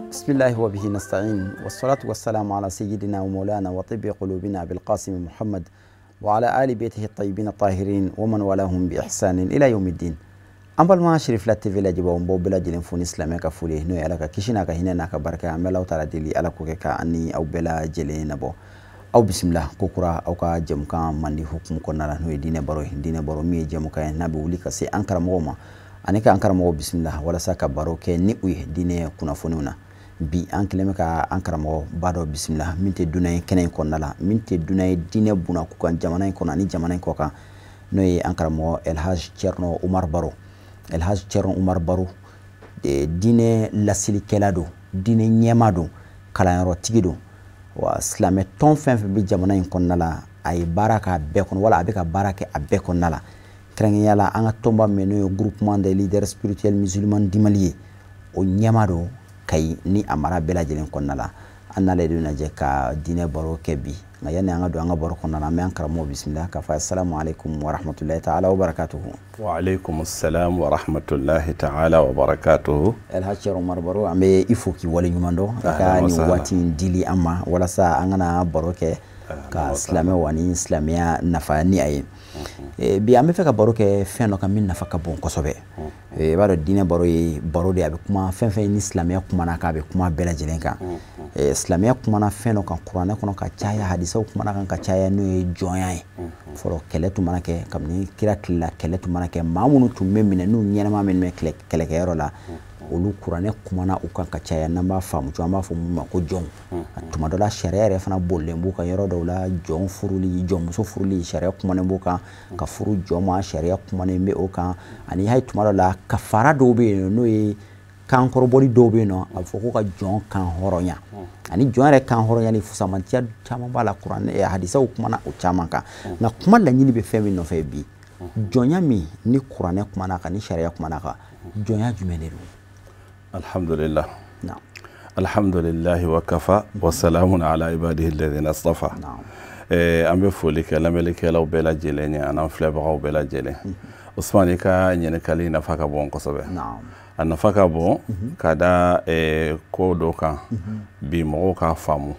Bismillahi wa bihi nasta'in wassalatu wassalamu ala sayyidina wa maulana wa tibbi qulubina bil qasim Muhammad wa ala ali baytihi at-tayyibin at-tahirin wa man walahum bi ihsanin ila yawmiddin. An balima Cherifla TV lajɛbaaw, n b'aw bɛɛ lajɛlen fo ni silamɛ ka foli n'o ye Ala ka kisi n'a ka hinɛ n'a ka barika. An bɛ Alahu taala deli Ala k'o kɛ ka an ni aw bɛɛ lajɛlen nabɔ. Aw bisimila ko kura aw ka jɛmukan mandi hukumu kɔnɔna la, n'o ye diinɛ baro ye. Diinɛ baro min ye jɛmukan ye n'a bɛ wuli ka se an karamɔgɔw ma ani ka an karamɔgɔw bisimila walasa ka baro kɛ ni u ye diinɛ kunnafoniw na. Bi an kɛlen bɛ ka an karamɔgɔ ba dɔ bisimila min tɛ dunan ye kɛnɛ in kɔnɔna la, min tɛ dunan ye diinɛ bunakun kan jamana in kɔnɔ ani jamana in kɔ kan, n'o ye an karamɔgɔ Elhaji Thierno Oumar Baro. Elhaji Thierno Oumar Baro diinɛ lasilikɛla don, diinɛ ɲɛmaa don, kalanyɔrɔtigi don. Wa silamɛ tɔn fɛn fɛn bɛ jamana in kɔnɔna la, a ye baara k'a bɛɛ kɔnɔ wala a bɛ ka baara kɛ a bɛɛ kɔnɔna la. Kɛrɛnkɛrɛnnenya la an ka tɔnba min n'o ye groupement des leaders spirituels musulmans du Mali ye, o ɲɛmaa don Kayi ni a mara bɛɛ lajɛlen kɔnɔna la. An n'ale de bɛna jɛ ka diinɛ baro kɛ bi. Nka yanni an ka don an ka baro kɔnɔna la, an bɛ an karamɔgɔ bisimila k'a fɔ assalamu alaikum wa rahmatulahi ta'ala wa barakatuhu. Wa alaikum assalam wa rahmatulahi ta'ala wa barakatuhu. Elhaji Thierno Oumar Baro, an bɛ i fo k'i waleɲuman dɔn i ka nin waati in dili an ma walasa an kana baro kɛ ka silamɛw ani silamɛya nafa ni a ye. Bi an bɛ fɛ ka baro kɛ fɛn dɔ kan min nafa ka bon kosɛbɛ. I b'a dɔn diinɛ baro ye baro de ye, a bɛ kuma fɛn fɛn ni silamɛya kumana kan, a bɛ kuma bɛɛ lajɛlen kan. Silamɛya kumana fɛn dɔ kan kuranɛ kɔnɔ ka caya, hadisaw kumana kan ka caya, n'o ye jɔnya ye. Fɔlɔ kɛlɛ tun mana kɛ kabini kira tile la, kɛlɛ tun mana kɛ, maa minnu tun bɛ minɛ n'u ɲɛnama minnu bɛ kɛlɛkɛyɔrɔ la, olu kuranɛ kumana u kan ka caya. N'an b'a faamu cogo, an b'a fɔ mun ma ko jɔnw. Tuma dɔ la sariya yɛrɛ fana bolilen b'u kan yɔrɔ dɔw la, jɔn furuli, jɔnmuso furuli, sariya kumanen b'o kan, ka furu jɔn ma sariya kumanen bɛ o kan. Ani hali tuma dɔ la kafara dɔw bɛ yen n'o ye kankɔrɔbɔli dɔw bɛ yen nɔ, a bɛ fɔ ko ka jɔn kan hɔrɔnya. Ani jɔn yɛrɛ kan hɔrɔnyali fusamantiya caman b'a la, kuranɛ hadisaw kumana o caman kan. Nka kuma laɲini bɛ fɛn min nɔfɛ bi, jɔnya min ni kuranɛ kumana kan ni sariya kumana kan, jɔnya jumɛn de don? Alhamdulillah. Alhamdulillah wa kafa wa salamun ala ibadihi alladhina astafa. An bɛ foli kɛ lamɛnnikɛlaw bɛɛ lajɛlen ye an'an filɛbagaw bɛɛ lajɛlen. Usman, i ka ɲininkali nafa ka bon kosɛbɛ. A nafa ka bon ka da ko dɔ kan bi mɔgɔw k'a faamu,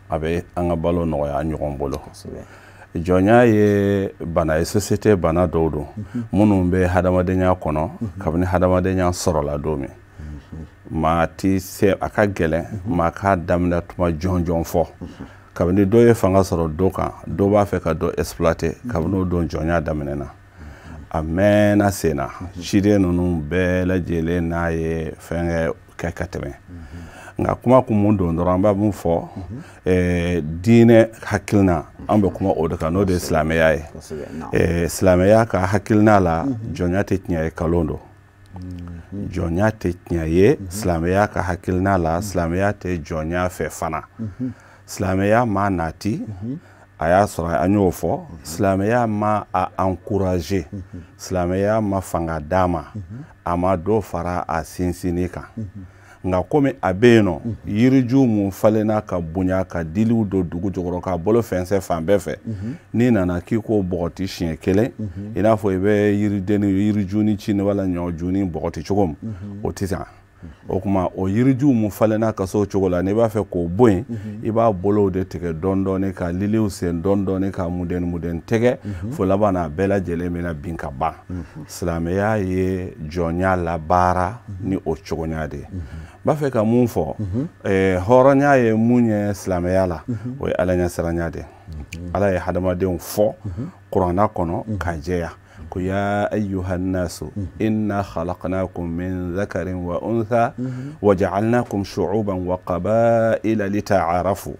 a bɛ an ka balo nɔgɔya an ɲɔgɔn bolo. Jɔnya ye bana ye, société bana dɔw don minnu bɛ hadamadenya kɔnɔ kabini hadamadenya sɔrɔla don min. Maa ti se, a ka gɛlɛn maa k'a daminɛ tuma jɔnjɔn fɔ. Kabini dɔ ye fanga sɔrɔ dɔ kan, dɔ b'a fɛ ka dɔ exploiter, kabini o don jɔnya daminɛna. A mɛnna sen na, ciden ninnu bɛɛ lajɛlen n'a ye fɛn kɛ ka tɛmɛ. Nka kuma kun mun don dɔrɔn, an b'a mun fɔ, diinɛ hakilina, an bɛ kuma o de kan, n'o de ye silamɛya ye. Silamɛya ka hakilina la, jɔnya tɛ tiɲɛ ye, kalon don. Jɔnya tɛ tiɲɛ ye silamɛya ka hakilina la, silamɛya tɛ jɔnya fɛ fana. Silamɛya ma nati, a y'a sɔrɔ an y'o fɔ, silamɛya ma a encourager, silamɛya ma fanga d'a ma, a ma dɔ fara a sinsinni kan. Nka komi a bɛ yen nɔ, yiriju mun falenna ka bonya ka diliw don dugu jukɔrɔ k'a bolo fɛnsɛn fan bɛɛ fɛ, n'i nana k'i k'o bɔgɔti siɲɛ kelen, i n'a fɔ i bɛ yiridenni yirijuni ci ni wala ɲɔjuni bɔgɔti cogo min, o tɛ se. O tuma o yirijuw mun falenna ka se o cogo la, n'i b'a fɛ k'o bɔ yen, i b'a bolow de tigɛ dɔɔni dɔɔni, ka liliw sen dɔɔni dɔɔni, ka mudɛni mudɛni tɛgɛ, fo laban na a bɛɛ lajɛlen bɛna bin ka ban. Silamɛya ye jɔnya labaara ni o cogoya de ye. N b'a fɛ ka mun fɔ, hɔrɔnya ye mun ye silamɛya la, o ye Ala ɲɛsiranya de ye. Ala ye hadamadenw fɔ kuranna kɔnɔ ka jɛya. Ko ya ayyuhan nasu inna khalaqnakum min dhakarin wa untha wa ja'alnakum shu'uban wa qaba'ila lita'arafu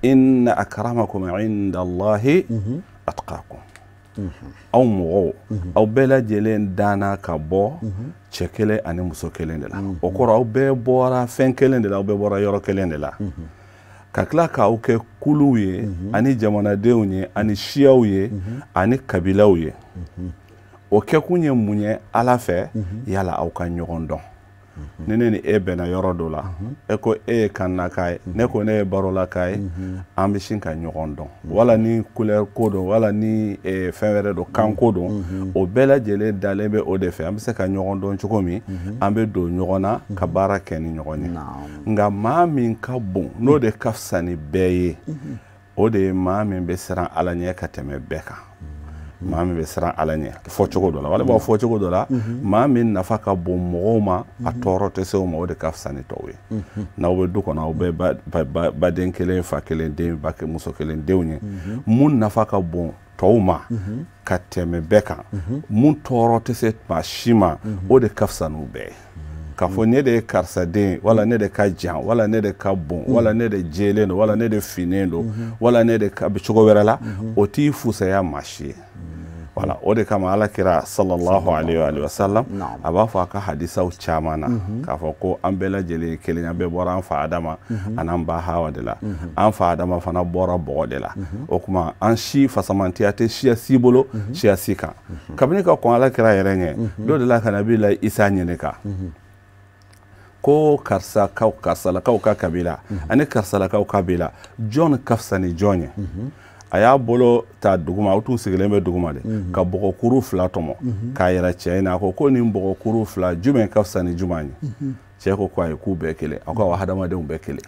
inna akramakum 'inda Allahi atqakum. Aw mɔgɔw, aw bɛɛ lajɛlen danna ka bɔ cɛ kelen ani muso kelen de la. O kɔrɔ aw bɛɛ bɔra fɛn kelen de la, aw bɛɛ bɔra yɔrɔ kelen de la. Ka tila k'aw kɛ kuluw ye ani jamanadenw ye ani siyaw ye ani kabilaw ye. O kɛkun ye mun ye Ala fɛ? Yala aw ka ɲɔgɔn dɔn. Ni ne ni e bɛnna yɔrɔ dɔ la, e ko e ye kannaka ye, ne ko ne ye barolaka ye, an bɛ sin ka ɲɔgɔn dɔn. Wala ni couleur ko don, wala ni fɛn wɛrɛ don, kan ko don, o bɛɛ lajɛlen dalen bɛ o de fɛ. An bɛ se ka ɲɔgɔn dɔn cogo min, an bɛ don ɲɔgɔn na ka baara kɛ ni ɲɔgɔn ye. Nka maa min ka bon, n'o de ka fisa ni bɛɛ ye, o de ye maa min bɛ siran Ala ɲɛ ka tɛmɛ bɛɛ kan. Maa min bɛ siran Ala ɲɛ fɔ cogo dɔ la, wala b'a fɔ cogo dɔ la, maa min nafa ka bon mɔgɔw ma, a tɔɔrɔ tɛ se o ma, o de ka fisa ni tɔw ye. N'aw bɛ du kɔnɔ, aw bɛ baden kelen, fa kelen den, ba muso kelen denw ye, mun nafa ka bon tɔw ma ka tɛmɛ bɛɛ kan, mun tɔɔrɔ tɛ se maa si ma, o de ka fisa n'u bɛɛ ye. K'a fɔ ne de ye karisa den, wala ne de ka jan, wala ne de ka bon, wala ne de jɛlen don, wala ne de finnen don, wala ne de ka bɛ cogo wɛrɛ la, o t'i fusaya maa si ye. Voilà, o de kama Ala kira sallallahu alayhi wa sallam a b'a fɔ a ka hadisaw caman na k'a fɔ ko an bɛɛ lajɛlen ye kelen, an bɛɛ bɔra an fa Adama an'an ba Hawa de la, an fa Adama fana bɔra bɔgɔ de la. O tuma an si fasamantiya tɛ siya si bolo siya si kan. Kabini ka kɔn Ala kira yɛrɛ ɲɛ, dɔ de la ka Nabila Isa ɲininka ko karisakaw, karisalakaw ka kabila ani karisalakaw kabila, jɔn ka fisa ni jɔn ye? A y'a bolo ta duguma, o tun sigilen bɛ duguma de, ka bɔgɔkuru fila tɔmɔ k'a yɛrɛ cɛ in na. A ko ko nin bɔgɔkuru fila jumɛn ka fisa ni jumɛn ye? Cɛ ko ko ayi, k'u bɛɛ kelen. A ko awɔ, hadamadenw bɛɛ kelen.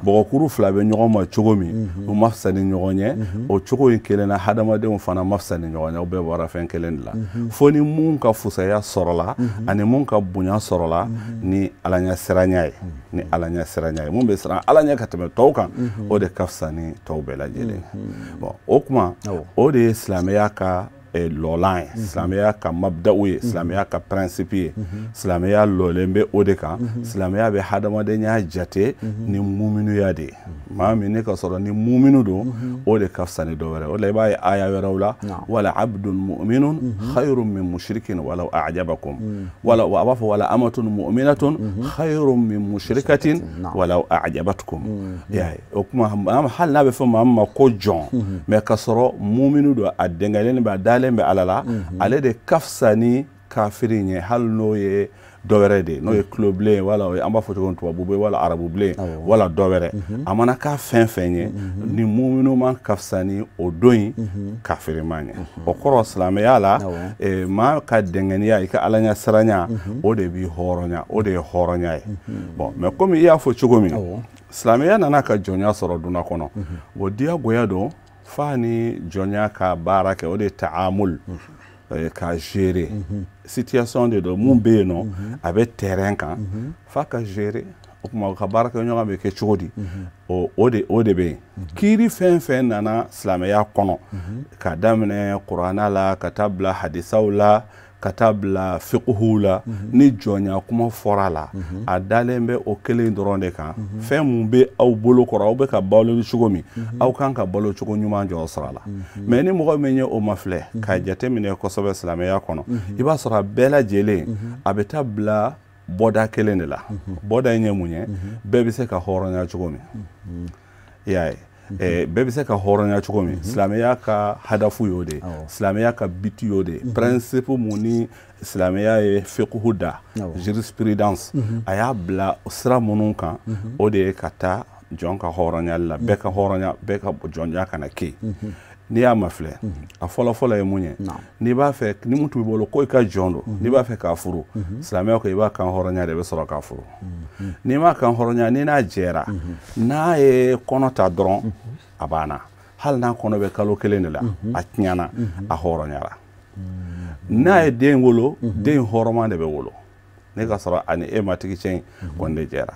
Bɔgɔkuru fila bɛ ɲɔgɔn ma cogo min, u ma fisa ni ɲɔgɔn ye, o cogo in kelen na hadamadenw fana ma fisa ni ɲɔgɔn ye, u bɛɛ bɔra fɛn kelen de la. Fo ni mun ka fusaya sɔrɔla ani mun ka bonya sɔrɔla ni Ala ɲɛsiranya ye, ni Ala ɲɛsiranya ye, mun bɛ siran Ala ɲɛ ka tɛmɛ tɔw kan, o de ka fisa ni tɔw bɛɛ lajɛlen. Bon, o kuma o de ye silamɛya ka lɔlan ye, silamɛya ka mabda'u ye, silamɛya ka principe ye. Silamɛya lɔlen bɛ o de kan. Silamɛya bɛ hadamadenya jate ni muminuya de ye. Maa min ne ka sɔrɔ ni muminu don, o de ka fisa ni dɔ wɛrɛ. O la i b'a ye aya wɛrɛw la, wala abdun mu'minun khayrun min mushrikin walaw a'jabakum, wala a b'a fɔ wala amatun mu'minatun khayrun min mushrikatin walaw a'jabatkum. O kuma hali n'a bɛ fɔ maa min ma ko jɔn, mais ka sɔrɔ muminu don, a dɛngɛlen bɛ, a dalen bɛ Ala la, ale de ka fisa ni kafiri ye, hali n'o ye dɔ wɛrɛ de ye, n'o ye tulobilen, wala an b'a fɔ cogo min tubabu bɛ, wala arabubilen, wala dɔ wɛrɛ. A mana k'a fɛn fɛn ye, ni muminu ma ka fisa ni o don in kafiri ma ɲɛ. O kɔrɔ silamɛya la, maa ka dɛngɛniya, i ka Ala ɲɛsiranya, o de b'i hɔrɔnya, o de ye hɔrɔnya ye. Bon, mais komi i y'a fɔ cogo min, silamɛya nana ka jɔnya sɔrɔ duna kɔnɔ, o diyagoya don fa ni jɔnya ka baara kɛ, o de ye taamul, ka gérer situation de don mun bɛ yen nɔ, a bɛ terrain kan, fa ka gérer. O tuma ka baara kɛ ɲɔgɔn bɛ kɛ cogo di, o de bɛ yen. Kiiri fɛn fɛn nana silamɛya kɔnɔ, ka daminɛ kuranna la, ka taa bila hadisaw la, ka taa bila fiqhu la, ni jɔnya kuma fɔra la, a dalen bɛ o kelen dɔrɔn de kan. Fɛn mun bɛ aw bolo kɔrɔ, aw bɛ ka balo cogo min, aw kan ka balo cogo ɲuman jɔ sɔrɔ a la. Mais ni mɔgɔ min ye o ma filɛ k'a jateminɛ kosɛbɛ silamɛya kɔnɔ, i b'a sɔrɔ a bɛɛ lajɛlen a bɛ taa bila bɔda kelen de la. Bɔda in ye mun ye? Bɛɛ bɛ se ka hɔrɔnya cogo min, i y'a ye, bɛɛ bɛ se ka hɔrɔnya cogo min. Silamɛya ka hadafu y'o de ye, silamɛya ka biti y'o de ye. Principe mun ni silamɛya ye fiqhu da, jurisprudence, a y'a bila sira minnu kan, o de ye ka taa jɔn ka hɔrɔnya la, bɛɛ ka hɔrɔnya, bɛɛ ka jɔnya kana kɛ. N'i y'a mafilɛ, a fɔlɔ-fɔlɔ ye mun ye? N'i b'a fɛ, ni mun tun b'i bolo ko i ka jɔn don, n'i b'a fɛ k'a furu, silamɛya ko i b'a kan hɔrɔnya de, i bɛ sɔrɔ k'a furu. N'i m'a kan hɔrɔnya, ni n'a jɛra, n'a ye kɔnɔ ta dɔrɔn, a banna. Hali n'a kɔnɔ bɛ kalo kelen de la, a tiɲɛna, a hɔrɔnyara. N'a ye den wolo, den hɔrɔnman de bɛ wolo. Ne ka sɔrɔ ani e matigi cɛ in kɔni de jɛra.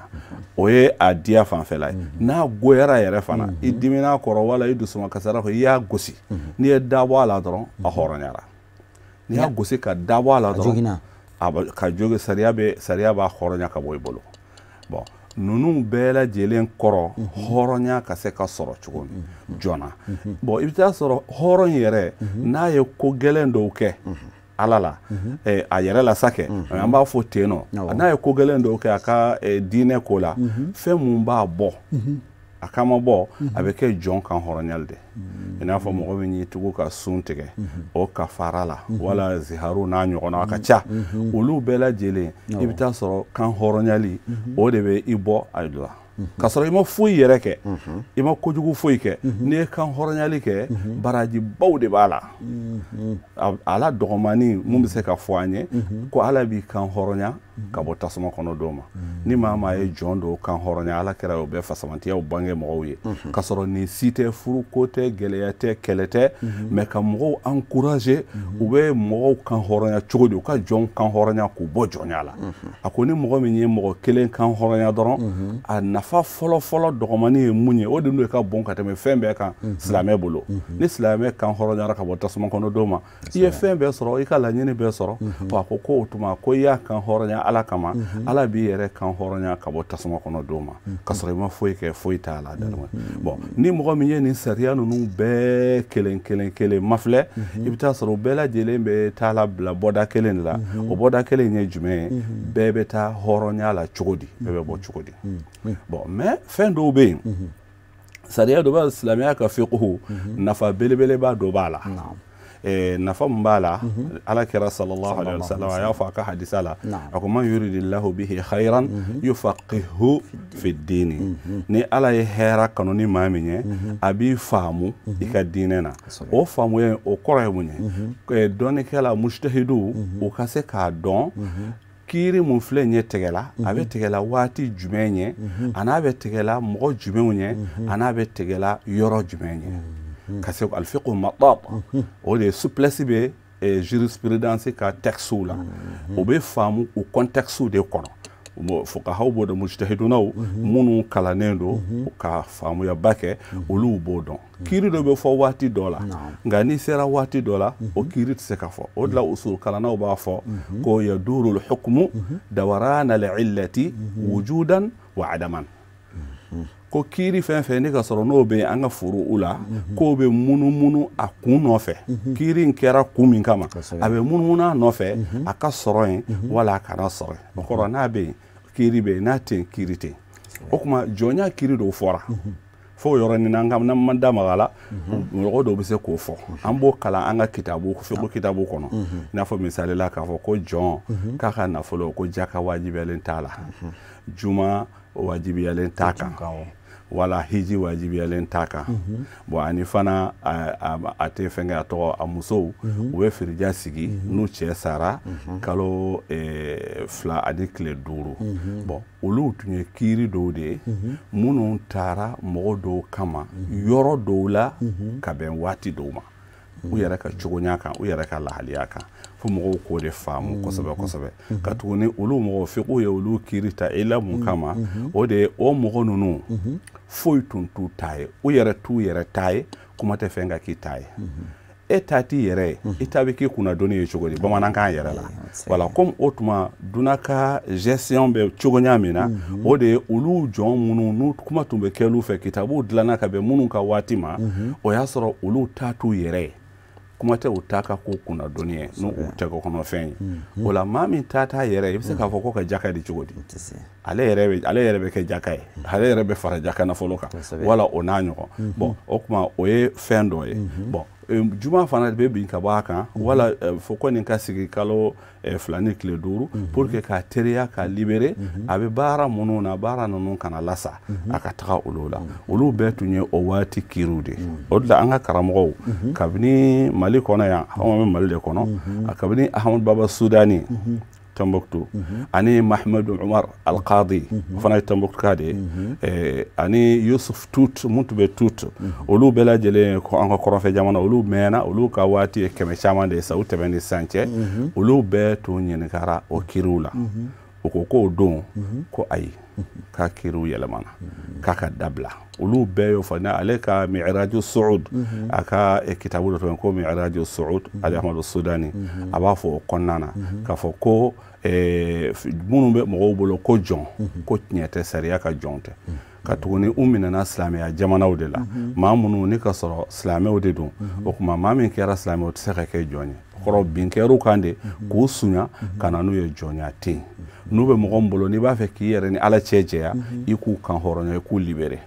O ye a diya fanfɛla ye. N'a goyara yɛrɛ fana, i dimina kɔrɔ wala i dusuma kasara kɔ, i y'a gosi, n'i ye dabɔ a la dɔrɔn, a hɔrɔnyara. N'i y'a gosi ka dabɔ a la dɔrɔn, a ka jogi, sariya b'a hɔrɔnya ka bɔ i bolo. Bon, ninnu bɛɛ lajɛlen kɔrɔ hɔrɔnya ka se ka sɔrɔ cogo min joona. Bon, i bɛ taa sɔrɔ hɔrɔn yɛrɛ n'a ye ko gɛlɛn dɔw kɛ Ala la, a yɛrɛ la sa kɛ, an b'a fɔ ten nɔ, n'a ye ko gɛlɛn dɔw kɛ a ka diinɛ ko la, fɛn mun b'a bɔ A kama bɔ a bɛ kɛ jɔn kan hɔrɔnyali de i n'a fɔ mɔgɔ min y'i tugu ka sun tigɛ o kafara la wala ziharu n'a ɲɔgɔnna a ka ca olu bɛɛ lajɛlen i bɛ taa sɔrɔ kan hɔrɔnyali o de bɛ i bɔ a la k'a sɔrɔ i ma foyi yɛrɛ kɛ i ma kojugu foyi kɛ n'i ye kan hɔrɔnyali kɛ barajibaw de b'a la ala dɔgɔmani mun bɛ se ka fɔ an ye ko ala b'i kan hɔrɔnya ka bɔ tasuma kɔnɔ dɔw ma ni maa ye jɔn dɔw kan hɔrɔnya ala kɛra o bɛɛ fasamantiyaw bange mɔgɔw ye k'a sɔrɔ nin si tɛ furuko tɛ gɛlɛya tɛ kɛlɛ tɛ mais ka mɔgɔw encourager u bɛ mɔgɔw kan hɔrɔnya cogo di u ka jɔn kan hɔrɔnya k'u bɔ jɔnya la a ko ni mɔgɔ min ye mɔgɔ kelen kan hɔrɔnya dɔrɔn a nafa fɔlɔ dɔgɔmani ye mun ye o de n'o ka bon ka tɛmɛ fɛn bɛɛ kan silamɛ bolo ni silamɛ kan hɔrɔnyara ka bɔ tasuma kɔnɔ dɔw ma i ye fɛn bɛɛ sɔrɔ i ka laɲini bɛɛ sɔrɔ a ko o tuma ko i y'a kan hɔrɔnya ala kama ala b'i yɛrɛ kan hɔrɔnya ka bɔ tasuma kɔnɔ dɔw ma k'a sɔrɔ i ma foyi kɛ foyi t'a la bon ni mɔgɔ min ye nin sariya ninnu bɛɛ kelen kelen kelen mafilɛ i bɛ taa sɔrɔ bɛɛ lajɛlen bɛ taa la bila bɔda kelen de la o bɔda kelen ye jumɛn ye bɛɛ bɛ taa hɔrɔnya la cogo di bɛɛ bɛ bɔ cogo di bon mais fɛn dɔw bɛ yen sariya dɔ bɛ silamɛya ka fiqhu nafa belebeleba dɔ b'a la nafa mun b'a la ala kɛra sallallahu alaihi wasallam a y'a fɔ a ka hadisa la a ko man yuridillahu bihi khairan yufaqihu fi dini ni ala ye hɛra kanu ni maa min ye a b'i faamu i ka diinɛ na o faamuya o kɔrɔ ye mun ye dɔnnikɛla mujtahidu u ka se k'a dɔn kiiri mun filɛ nin ye tigɛla a bɛ tigɛla waati jumɛn ye a n'a bɛ tigɛla mɔgɔ jumɛnw ye a n'a bɛ tigɛla yɔrɔ jumɛn ye ka se alfiqhu matat o de ye souplesse bɛ jurisprudence ka texte la o bɛ faamu o contexte de kɔnɔ fuqahaw b'o dɔn mujtahidunaw minnu kalannen don ka faamuyaba kɛ olu b'o dɔn kiiri dɔ bɛ fɔ waati dɔ la nka n'i sera waati dɔ la o kiiri tɛ se ka fɔ o de la usul kalannaw b'a fɔ ko yaduru al-hukmu dawarana al-illati wujudan wa adaman ko kiiri fɛn fɛn ne ka sɔrɔ n'o bɛ an ka furu la k'o bɛ munumunu a kun nɔfɛ kiiri in kɛra kun min kama a bɛ munumunu a nɔfɛ a ka sɔrɔ yen wala a kana sɔrɔ yen o kɔrɔ n'a bɛ yen kiiri bɛ yen n'a tɛ yen kiiri tɛ yen o tuma jɔnya kiiri dɔw fɔra fo yɔrɔnin na n'an ma da maga la mɔgɔ dɔw bɛ se k'o fɔ an b'o kalan an ka kitabu fiqhu kitabu kɔnɔ i n'a fɔ misali la k'a fɔ ko jɔn k'a ka nafolo ko jaka wajibiyalen t'a la juma wajibiyalen t'a kan wala hiji wajibiyalen t'a kan bon ani fana a tɛ fɛnkɛ a tɔgɔ a musow u bɛ firija sigi n'u cɛ sara kalo 2 ani tile 5 bon olu tun ye kiiri dɔw de ye minnu taara mɔgɔ dɔw kama yɔrɔ dɔw la ka bɛn waati dɔw ma u yɛrɛ ka cogoya kan u yɛrɛ ka lahaliya kan fo mɔgɔw k'o de faamu kosɛbɛ kosɛbɛ ka tuguni olu mɔgɔ fiqhu ye olu kiiri ta i la mun kama o de ye o mɔgɔ ninnu foyi tun t'u ta ye u yɛrɛ t'u yɛrɛ ta ye kuma tɛ fɛn ka k'i ta ye e ta t'i yɛrɛ ye i ta bɛ k'i kunnadonni ye cogo di bamanankan yɛrɛ la voilà comme o tuma dunan ka gestion bɛ cogoya min na o de ye olu jɔn minnu n'u kuma tun bɛ kɛ olu fɛ kitabu dilanna ka bɛn minnu ka waati ma o y'a sɔrɔ olu ta t'u yɛrɛ ye kuma tɛ u ta ka ko kunnadonni ye n'u tɛgɛ kɔnɔfɛn ye o la maa min ta t'a yɛrɛ ye i bɛ se k'a fɔ ko ka jaka di cogo di ale yɛrɛ bɛ kɛ jaka ye ale yɛrɛ bɛ fara jaka nafolo kan wala o n'a ɲɔgɔn bon o tuma o ye fɛn dɔ ye bon juma fana bɛ bin ka bɔ a kan wala fo ko nin ka sigi kalo 2 ni tile 5 pour que k'a teriya k'a libérer a bɛ baara minnu na baara ninnu kana lasa a ka taga olu la olu bɛɛ tun ye o waati kiiriw de ye o de la an ka karamɔgɔw kabini Mali kɔnɔ yan anw bɛ Mali de kɔnɔ kabini Ahamadu Baba Sudani Tombouctou ani Mahamadu Umar Al-Qadi o fana ye Tombouctou ka de ye ani Yusuf Tut mun tun bɛ Tut olu bɛɛ lajɛlen an ka kɔrɔnfɛ jamana olu mɛnna olu ka waati ye 100 caman de ye sa u tɛmɛ ni sisan cɛ olu bɛɛ tun ɲininkara o kiiriw la u ko k'o don ko ayi k'a kiiriw yɛlɛmana k'a ka dabila olu bɛɛ y'o fɔ ale ka Mi'raju Su'ud a ka kitabu dɔ tɔgɔ ko Mi'raju Su'ud Ali Ahmadu Sudani a b'a fɔ o kɔnɔna na k'a fɔ ko minnu bɛ mɔgɔw bolo ko jɔn ko tiɲɛ tɛ sariya ka jɔn tɛ ka tuguni u minɛna silamɛya jamanaw de la maa minnu ni ka sɔrɔ silamɛw de don o tuma maa min kɛra silamɛ o tɛ se ka kɛ jɔn ye o Kɔrɔ bin kɛr'u kan de k'u sunya ka na n'u ye jɔnya tɛ yen. N'u bɛ mɔgɔ min bolo n'i b'a fɛ k'i yɛrɛ ni Ala cɛ jɛya, i k'u kan hɔrɔnya, i k'u libéré.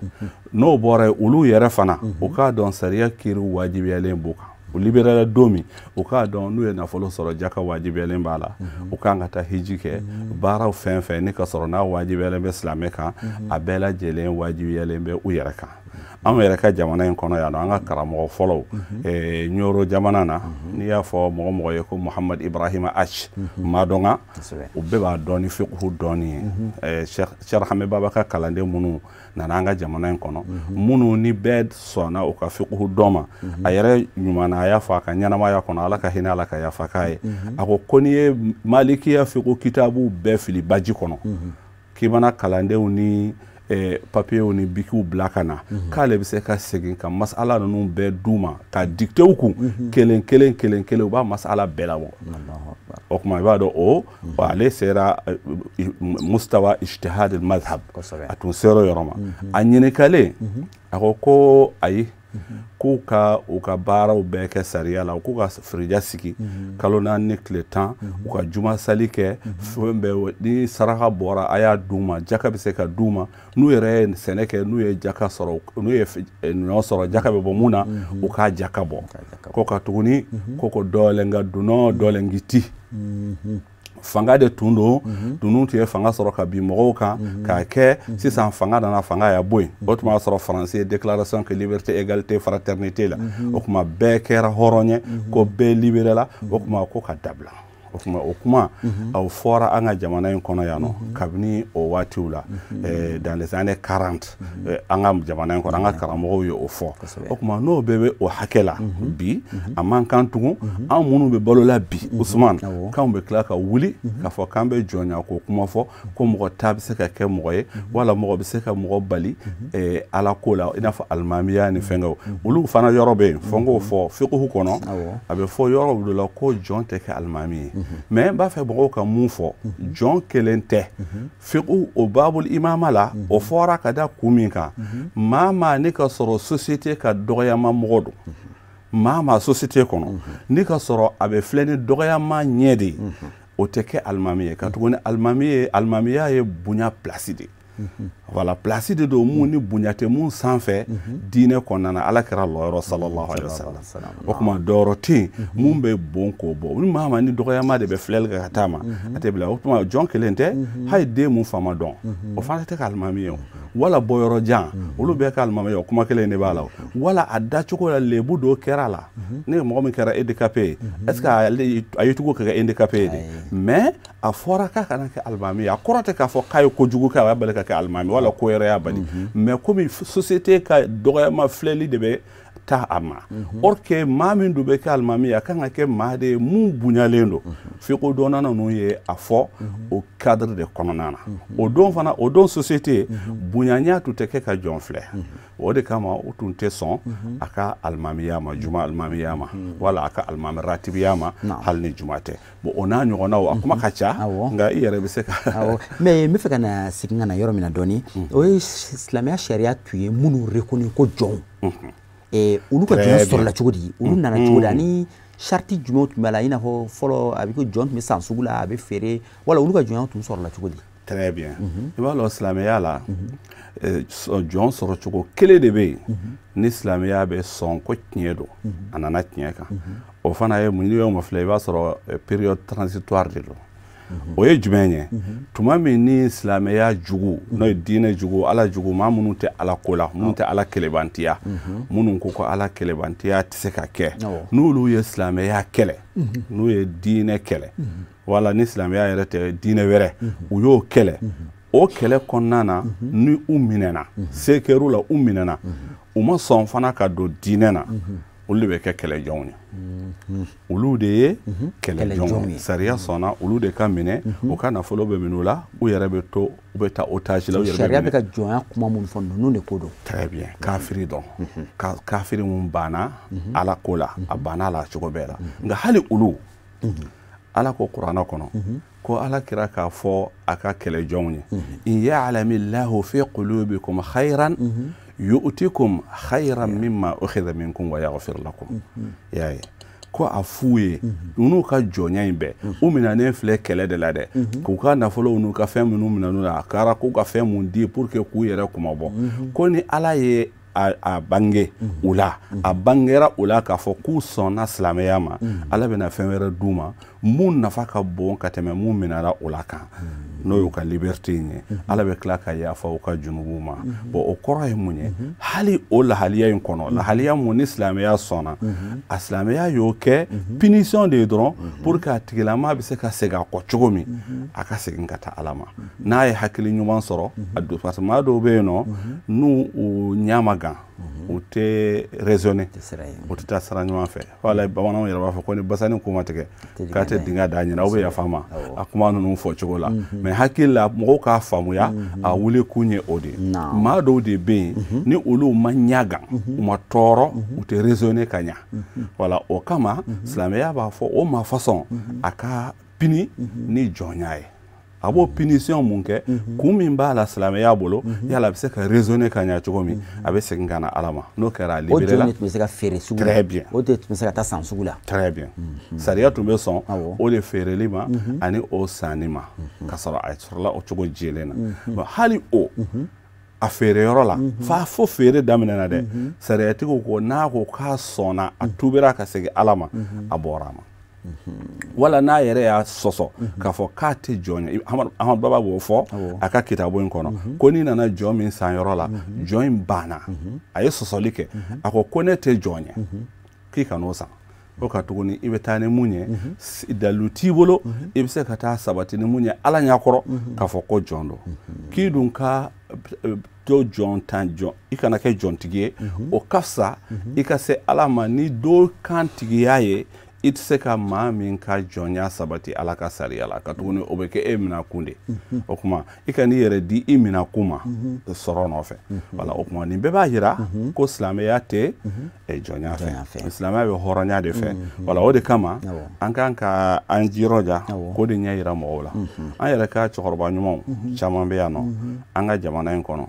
N'o bɔra yen, olu yɛrɛ fana u k'a dɔn sariya kiiri wajibiyalen b'u kan. U libéré la don min, u k'a dɔn n'u ye nafolo sɔrɔ, jaka wajibiyalen b'a la, u kan ka taa hiji kɛ, baaraw fɛn fɛn ni ka sɔrɔ n'a wajibiyalen bɛ silamɛ kan, a bɛɛ lajɛlen wajibiyalen bɛ u yɛrɛ kan. Anw yɛrɛ ka jamana in kɔnɔ yan nɔ, an ka karamɔgɔ fɔlɔw Ɲoro jamana na, n'i y'a fɔ mɔgɔ mɔgɔ ye ko Muhamad Ibrahima H Madɔnga, u bɛɛ b'a dɔn ni fiqhu dɔɔni ye. Cheikh Hame Baba ka kalanden minnu nana an ka jamana in kɔnɔ, minnu ni bɛɛ sɔnna u ka fiqhu dɔn ma, a yɛrɛ ɲuman na a y'a fɔ a ka ɲɛnamaya kɔnɔ, Ala ka hinɛ Ala ka yafa k'a ye, a ko ko n'i ye malikiya fiqhu kitabu bɛɛ fili baji kɔnɔ, k'i mana kalandenw ni papiyew ni bikiw bila ka na, k'ale bɛ se ka segin ka masala ninnu bɛɛ d'u ma ka dictéw kun kelen kelen kelen kelen, u b'a masala bɛɛ labɔ. O tuma i b'a dɔn o ale sera mustawa ijtihad al-madhhab, a tun sera o yɔrɔ ma. A ɲininkalen a ko ko ayi, k'u ka u ka baaraw bɛɛ kɛ sariya la, u k'u ka firija sigi kalo 4 ni tile 10, u ka juma sali kɛ, fɛn bɛɛ ni saraka bɔra a y'a d'u ma, jaka bɛ se ka d'u ma, n'u yɛrɛ ye sɛnɛ kɛ, n'u ye jaka sɔrɔ, n'u ye ɲɔ sɔrɔ, jaka bɛ bɔ mun na, u k'a jaka bɔ. Ko ka tuguni ko dɔɔlen ka dunɔ dɔɔlen k'i ti. Fanga de tun don, ninnu tun ye fanga sɔrɔ ka bin mɔgɔw kan k'a kɛ sisan fanga nana, fanga y'a bɔ yen. O tuma y'a sɔrɔ Faransi ye déclaration que liberté, égalité, fraternité la, o tuma bɛɛ kɛra hɔrɔn ye, ko bɛɛ libéré la, o tuma ko ka dabila. O tuma o kuma aw fɔra an ka jamana in kɔnɔ yan nɔ kabini o waatiw la, dans les années 40, an ka jamana in kɔnɔ, an ka karamɔgɔw ye o fɔ. O tuma n'o bɛɛ bɛ o hakɛ la bi, a man kan tugun an minnu bɛ balo la bi, Usman, k'anw bɛ tila ka wuli k'a fɔ k'an bɛ jɔnya ko kuma fɔ, ko mɔgɔ ta bɛ se ka kɛ mɔgɔ ye, wala mɔgɔ bɛ se ka mɔgɔ bali Ala ko la, i n'a fɔ alimamiya ni fɛnkɛw. Olu fana yɔrɔ bɛ yen, fo n k'o fɔ fiqhu kɔnɔ, a bɛ fɔ yɔrɔ dɔ la ko jɔn tɛ kɛ alimami ye. Mais n b'a fɛ mɔgɔw ka mun fɔ, jɔn kelen tɛ fiqhu o babul imama la, o fɔra ka da kun min kan, maa maa ne ka sɔrɔ société ka dɔgɔyama mɔgɔ don, maa maa société kɔnɔ ni ka sɔrɔ a bɛ filɛ ni dɔgɔyama ɲɛ de ye, o tɛ kɛ alimami ye. Ka tuguni alimami ye, alimamiya ye bonya place de ye. Voilà, place de don mun ni bonya tɛ mun sanfɛ diinɛ kɔnɔna na, Ala kɛra lɔyɔrɔ sallallahu alaihi wasallam. O tuma dɔyɔrɔ tɛ yen mun bɛ bon k'o bɔ, ni maa ma ni dɔgɔyama de bɛ filɛli kɛ ka taa ma, a tɛ bila. O tuma jɔn kelen tɛ, hali den mun fa ma dɔn, o fana tɛ kɛ alimami ye o, wala bɔyɔrɔ jan, olu bɛɛ kɛ alimami ye, o kuma kelen de b'a la. Wala a dacogo la lebu dɔ kɛra la, ni mɔgɔ min kɛra handicapé ye, est ce que a ye cogo ka kɛ handicapé ye de? Mais a fɔra k'a kana kɛ alimami ye, a kɔrɔ tɛ k'a fɔ k'a ye kojugu kɛ a b'a bali ka kɛ alimami, wala ko wɛrɛ y'a bali. Mais komi société ka dɔgɔyama filɛli de bɛ taa a ma, or que maa min dun bɛ kɛ alimami ye, a kan ka kɛ maa de ye mun bonyalen don. Fiqhu dɔnna ninnu ye a fɔ o cadre de kɔnɔna na. O don fana, o don société bonyanya tun tɛ kɛ ka jɔn filɛ, o de kama u tun tɛ sɔn a ka alimamiya ma, juma alimamiya ma, wala a ka alimami ratibiya ma, hali ni juma tɛ. Bon, o n'a ɲɔgɔnnaw a kuma ka ca, nka i yɛrɛ bɛ se ka. Mais n bɛ fɛ ka na segin ka na yɔrɔ min na dɔɔni, o ye silamɛya sariya tun ye minnu reconnu ko jɔnw, olu ka jɔnya sɔrɔla cogo di, olu nana cogo di, ani sariti jumɛnw tun b'a la, i n'a fɔ fɔlɔ a bɛ ko jɔn tun bɛ san sugu la, a bɛ feere, wala olu ka jɔnya tun sɔrɔla cogo di? Très bien. I b'a dɔn silamɛya la, jɔn sɔrɔ cogo kelen de bɛ yen ni silamɛya bɛ sɔn ko tiɲɛ don, a nana tiɲɛ kan. O fana ye mun, n'i y'o ma filɛ, i b'a sɔrɔ période transitoire de don. O ye jumɛn ye? Tuma min ni silamɛya jugu, n'o ye diinɛ jugu, Ala jugu, maa minnu tɛ Ala ko la, minnu tɛ Ala kelebantiya, minnu ko ko Ala kelebantiya tɛ se ka kɛ, n'olu ye silamɛya kɛlɛ, n'u ye diinɛ kɛlɛ, wala ni silamɛya yɛrɛ tɛ diinɛ wɛrɛ, u y'o kɛlɛ, o kɛlɛ kɔnɔna na, ni u minɛna, se kɛr'u la, u minɛna, u ma sɔn fana ka don diinɛ na, olu de bɛ kɛ kɛlɛjɔnw ye. Olu de ye kɛlɛjɔnw ye. Sariya sɔnna olu de ka minɛ, u ka nafolo bɛ minɛ u la, u yɛrɛ bɛ to, u bɛ taa otage la, u yɛrɛ bɛ minɛ. Sariya bɛ ka jɔnya kuma minnu fɔ, ninnu de ko don. Très bien. Kafiri dɔn, kafiri mun banna Ala ko la, a banna a la cogo bɛɛ la. Nka hali olu, Ala ko kuranɛ kɔnɔ ko Ala kira k'a fɔ a ka kɛlɛjɔnw ye, in ya'lamillahu fi qulubikum khayran yu'tikum khayran mimma ukhidha minkum wa yaghfir lakum. Y'a ye Ko a f'u ye u n'u ka jɔnya in bɛɛ, u minɛnen filɛ kɛlɛ de la dɛ, k'u ka nafolow n'u ka fɛn minnu minɛn'u la, a kɛra k'u ka fɛn mun di pour que k'u yɛrɛ kumabɔ, ko ni Ala ye a bange u la, a bangera u la k'a fɔ k'u sɔnna silamɛya ma, Ala bɛna fɛn wɛrɛ d'u ma mun nafa ka bon ka tɛmɛ mun minɛra o la kan, n'o y'u ka liberté in ye. Ala bɛ tila ka yafa u ka junubuw ma. Bon, o kɔrɔ ye mun ye? Hali o lahaliya in kɔnɔ, lahaliya mun ni silamɛya sɔnna a, silamɛya y'o kɛ punition de ye dɔrɔn pour que a tigilama bɛ se ka segin a kɔ cogo min, a ka segin ka taa Ala ma n'a ye hakili ɲuman sɔrɔ a don. Parce que maa dɔw bɛ yen nɔ, n'u u ɲɛ ma gan, u tɛ raisonner, u tɛ taa sira ɲuman fɛ. Wala bamananw yɛrɛ b'a fɔ ko ni basani kun ma tigɛ, k'a tɛ dingɛ da ɲɛna. Aw bɛ yafa ma a kuma ninnu fɔ cogo la, mais hakili la, mɔgɔw k'a faamuya, a wuli kun ye o de ye. Maa dɔw de bɛ yen, ni olu ma ɲagan, u ma tɔɔrɔ, u tɛ raisonner ka ɲa. Wala o kama silamɛya b'a fɔ o ma façon a ka puni ni jɔnya ye. A b'o punition mun kɛ? Kun min b'a la silamɛya bolo, yala a bɛ se ka raisonner ka ɲa cogo min, a bɛ segin ka na Ala ma. N'o kɛra, a libéré la. O jɔn de tun bɛ se ka feere sugu la? Très bien. O de tun bɛ se ka taa san sugu la? Très bien. Sariya tun bɛ sɔn o de feereli ma ani o sanni ma, ka sɔrɔ a sɔrɔla o cogo jɛlen na. Bon, hali o a feere yɔrɔ la, f'a fo feere daminɛna dɛ, sariyatigiw ko n'a ko k'a sɔnna, a tubira ka segin Ala ma, a bɔra a ma. Wala n'a yɛrɛ y'a sɔsɔ k'a fɔ k'a tɛ jɔn ye, Ahmad Baba b'o fɔ a ka kitabu in kɔnɔ, ko n'i nana jɔn min san yɔrɔ la, jɔn in banna, a ye sɔsɔli kɛ, a ko ko ne tɛ jɔn ye, k'i kan'o san. Ko ka tuguni i bɛ taa ni mun ye? Dalilu t'i bolo i bɛ se ka taa sabati ni mun ye Ala ɲɛkɔrɔ k'a fɔ ko jɔn don. K'i dun ka to jɔn tan jɔn, i kana kɛ jɔntigi ye, o ka fisa i ka se Ala ma ni dɔ kan tigiya ye. I tɛ se ka maa min ka jɔnya sabati Ala ka sariya la, ka tuguni o bɛ kɛ e minakun de. O tuma i ka n'i yɛrɛ di i minakun ma sɔrɔ nɔfɛ. Wala o tuma nin bɛɛ b'a jira ko silamɛya tɛ jɔnya fɛ, silamɛya bɛ hɔrɔnya de fɛ. Wala o de kama an kan ka an jirɔja k'o de ɲɛ yira mɔgɔw la. An yɛrɛ ka cɛkɔrɔba ɲumanw caman bɛ yan nɔ an ka jamana in kɔnɔ.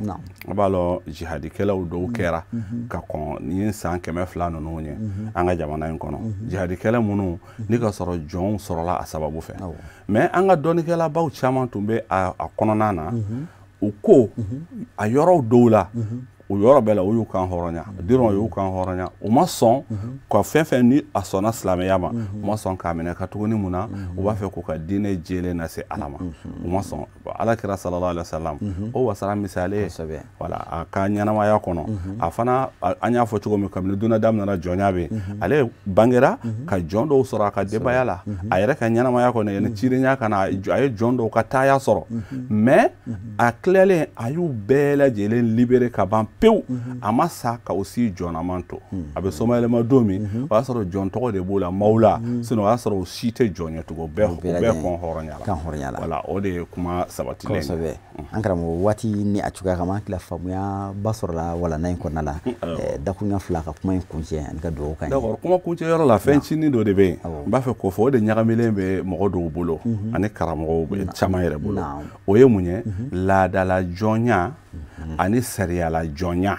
A b'a lɔn, jihadikɛlaw dɔw kɛra ka kɔn nin san 200 ninnu ɲɛ an ka jamana in kɔnɔ, jihadikɛla minnu ni ka sɔrɔ jɔnw sɔrɔla a sababu fɛ. Mais an ka dɔnnikɛlabaw caman tun bɛ a kɔnɔna na. U ko a yɔrɔw dɔw la, o yɔrɔ bɛɛ la, u y'u kan hɔrɔnya dɔrɔn, u y'u kan hɔrɔnya. U ma sɔn ka fɛn fɛn ni a sɔnna silamɛya ma, u ma sɔn k'a minɛ. Ka tuguni mun na? U b'a fɛ k'u ka diinɛ jɛlen lase Ala ma, u ma sɔn. Ala kira sallallahu alaihi wa sallam, o wasara misali ye. Wala a ka ɲɛnamaya kɔnɔ, a fana, an y'a fɔ cogo min, kabini dunan daminɛna, jɔnya bɛ yen. Ale bangera ka jɔn dɔw sɔrɔ a ka denbaya la. A yɛrɛ ka ɲɛnamaya kɔnɔ, yanni cidenya ka na, a ye jɔn dɔw ka taaya sɔrɔ. Mais a tilalen, a y'u bɛɛ lajɛlen libéré ka ban pewu. A ma sa ka o si jɔnnaman to. A bɛ somayɛlɛma don min, o y'a sɔrɔ jɔn tɔgɔ de b'o la maaw la, sinon o y'a sɔrɔ o si tɛ jɔn ye tugun, o bɛɛ kɔn hɔrɔnya la. Wala o de ye kuma sabatilen ye. Kosɛbɛ. An karamɔgɔ, waati ni a cogoya kama, an tila faamuya ba sɔrɔla walanda in kɔnɔna la. Dakuruɲɛ fila ka kuma in kuncɛ ani ka dugawu k'an ye. D'accord. Kuma kuncɛ yɔrɔ la, fɛn cinin dɔ de bɛ yen n b'a fɛ k'o fɔ. O de ɲagamilen bɛ mɔgɔ dɔw bolo ani karamɔgɔw caman yɛrɛ bolo. O ye mun ye? Laadala jɔnya ani sariyala jɔnya.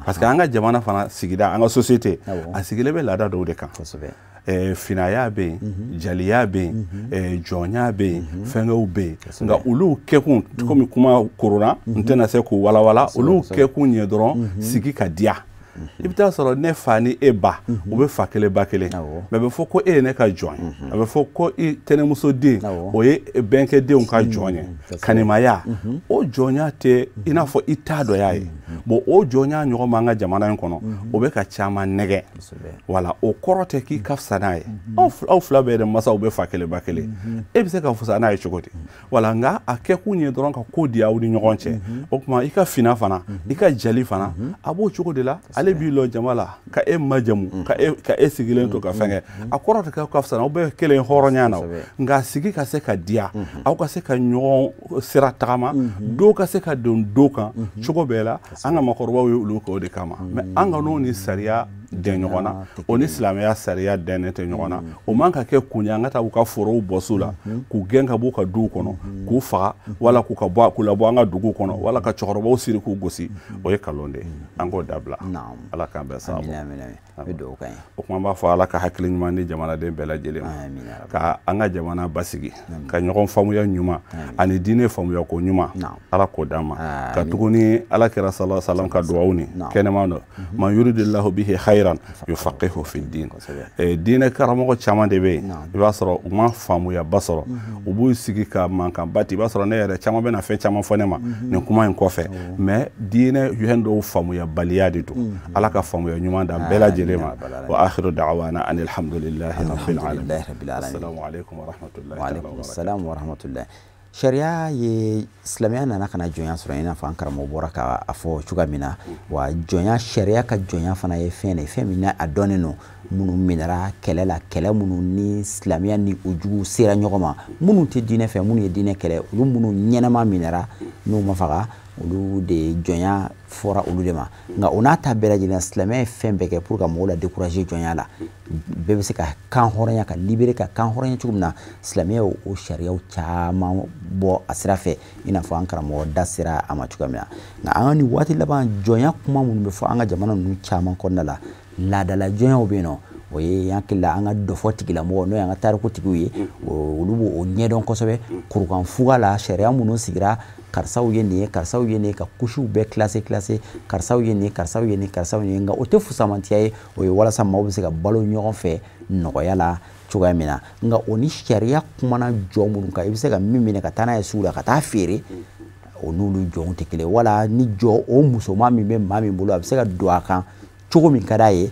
Parce que an ka jamana fana sigida, an ka société a sigilen bɛ laada dɔw de kan. Finaya bɛ yen, jaliya bɛ yen, jɔnya bɛ yen, fɛnkɛw bɛ yen. Nka olu kɛkun, komi kuma korona, n tɛna se k'u walawala. Olu kɛkun ye dɔrɔn sigi ka diya. I bɛ taa sɔrɔ ne fa ni e ba, u bɛ fa kelen ba kelen, mais a bɛ fɔ ko e ye ne ka jɔn ye, a bɛ fɔ ko i tɛnɛmuso den, o ye bɛnkɛdenw ka jɔn ye. Kanimaya, o jɔnya tɛ i n'a fɔ i t'a dɔ y'a ye. Bon, o jɔnya ɲɔgɔn b'an ka jamana in kɔnɔ, o bɛ ka caman nɛgɛ. Wala o kɔrɔ tɛ k'i ka fisa n'a ye. Aw fila bɛɛ de masaw bɛ fa kelen ba kelen, e bɛ se ka fisa n'a ye cogo di? Wala nka a kɛkun ye dɔrɔn ka ko di aw ni ɲɔgɔn cɛ. O tuma i ka fina fana, i ka jali fana, a b'o cogo de la. Ale b'i lɔ jama la ka e majamu, ka e sigilen to ka fɛn kɛ, a kɔrɔ tɛ ka fisa, aw bɛɛ kelen hɔrɔnya na. Nka sigi ka se ka diya, aw ka se ka ɲɔgɔn sira tagama, dɔw ka se ka don dɔw kan cogo bɛɛ la. An ka maakɔrɔbaw ye olu kɛ o de kama. Mais an ka n'o ni sariya dɛn ɲɔgɔn na, o ni silamɛya sariya dɛnnen tɛ ɲɔgɔn na. O man ka kɛ kun ye an ka taa u ka forow bɔsu la, k'u gɛn ka b'u ka duw kɔnɔ, k'u faga, wala k'u ka bɔ k'u labɔ an ka dugu kɔnɔ, wala ka cɛkɔrɔbaw siri k'u gosi. O ye kalon de ye, an k'o dabila. Ala k'an bɛn sababu. O kuma b'a fɔ, Ala ka hakili ɲuman di jamanaden bɛɛ lajɛlen ma, ka an ka jamana basigi, ka ɲɔgɔn faamuya ɲuman ani diinɛ faamuya ko ɲuman, Ala k'o d'an ma. Ka tuguni Ala kɛra sallallahu alaihi wasallam ka duwawu ni kɛnɛman dɔ, man yuridillahu bihi khairan yufaqihu fi din. Diinɛ karamɔgɔ caman de bɛ yen, i b'a sɔrɔ u ma faamuyaba sɔrɔ, u b'u sigi ka mankanba ti. I b'a sɔrɔ ne yɛrɛ caman bɛna fɛn caman fɔ ne ma nin kuma in kɔfɛ, mais diinɛ fɛn dɔw faamuyabaliya de don. Ala ka faamuya ɲuman d'an bɛɛ lajɛlen ma. Wa akhiru da'wana anil hamdulillahi rabbil alamin. Assalamu alaikum wa rahmatullahi wa alaikum assalam wa rahmatullahi. Sariya ye silamɛya nana ka na jɔnya sɔrɔ, i n'a fɔ an karamɔgɔ bɔra ka a fɔ cogoya min na. Wa jɔnya, sariya ka jɔnya fana ye fɛn de ye, fɛn min na a dɔnnen don, minnu minɛra kɛlɛ la, kɛlɛ minnu ni silamɛya ni o jugu sera ɲɔgɔn ma, minnu tɛ diinɛ fɛ, minnu ye diinɛ kɛlɛ, olu minnu ɲɛnama minɛra n'u ma faga, olu de jɔnya fɔra olu de ma. Nka o n'a ta bɛɛ lajɛlen, silamɛya ye fɛn bɛɛ kɛ pour ka mɔgɔw la décourager jɔnya la. Bɛɛ bɛ se ka kan hɔrɔnya, ka libérer, ka kan hɔrɔnya cogo min na, silamɛya o sariyaw caman bɔ a sira fɛ, i n'a fɔ an karamɔgɔ da sera a ma cogoya min na. Nka an ka nin waati laban, jɔnya kuma minnu bɛ fɔ an ka jamana ninnu caman kɔnɔna la, laadala jɔnyaw bɛ yen nɔ, o ye hakili la an ka dɔfɔ tigilamɔgɔ, n'o y'an ka tarikutigiw ye, olu b'o ɲɛdɔn kosɛbɛ. Kurukan fuga la, sariya minnu sigira, karisaw ye nin ye, karisaw ye nin ye, ka kusiw bɛɛ classé classé, karisaw ye nin ye, karisaw ye nin ye, karisaw ye nin ye. Nka o tɛ fusamantiya ye, o ye walasa maaw bɛ se ka balo ɲɔgɔn fɛ nɔgɔya la cogoya min na. Nka o ni sariya kumana jɔ minnu kan, i bɛ se ka min minɛ ka taa n'a ye sugu la ka taa feere, o n'olu jɔnw tɛ kelen. Wala ni jɔ o musoman min bɛ maa min bolo, a bɛ se ka don a kan cogo min ka d'a ye,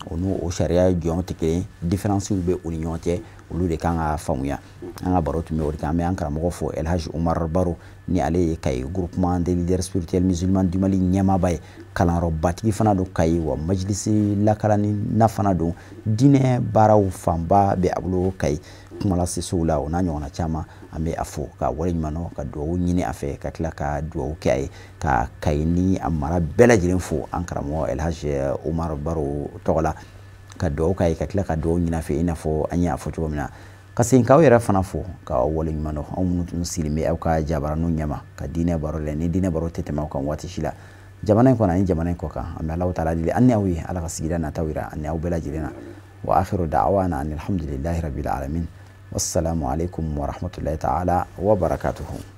o n'o o sariya jɔnw tɛ kelen. Différences bɛ u ni ɲɔgɔn cɛ, olu de kan ka faamuya. An ka baro tun bɛ o de kan. An bɛ an karamɔgɔ fo, El Hadj Umar Baro, ni ale ye Kayi groupement des leaders spirituels musulmans du Mali ɲɛmaaba ye, kalanyɔrɔbatigi fana don Kayi, wa majilisi lakalanni na fana don, diinɛ baaraw fanba bɛ a bolo Kayi kumalasesow la, o n'a ɲɔgɔnna caman. An bɛ a fo ka waleɲuman dɔn, ka duwawu ɲini a fɛ, ka tila ka duwawu kɛ a ye, ka Kayi ni a mara bɛɛ lajɛlen fo an karamɔgɔ El Hadj Umar Baro tɔgɔ la, ka duwawu k'a ye, ka tila ka duwawu ɲini a fɛ, i n'a fɔ an ye a fɔ cogo min na. Ka segin k'aw yɛrɛ fana fo k'aw waleɲuman dɔn, anw minnu tun sigilen bɛ aw ka jabaraninw ɲɛma ka diinɛ baro lajɛ, ni diinɛ baro tɛ tɛmɛ aw kan waati si la, jamana in kɔnɔ ani jamana in kɔ kan. An bɛ Alahu taala deli an ni aw ye, Ala ka sigida nataw yira ani aw bɛɛ lajɛlen na. Wa akhiru da'wana anil hamdulillahi rabbil alamin. Wassalamu alaikum wa rahmatullahi ta'ala wa barakatuhu.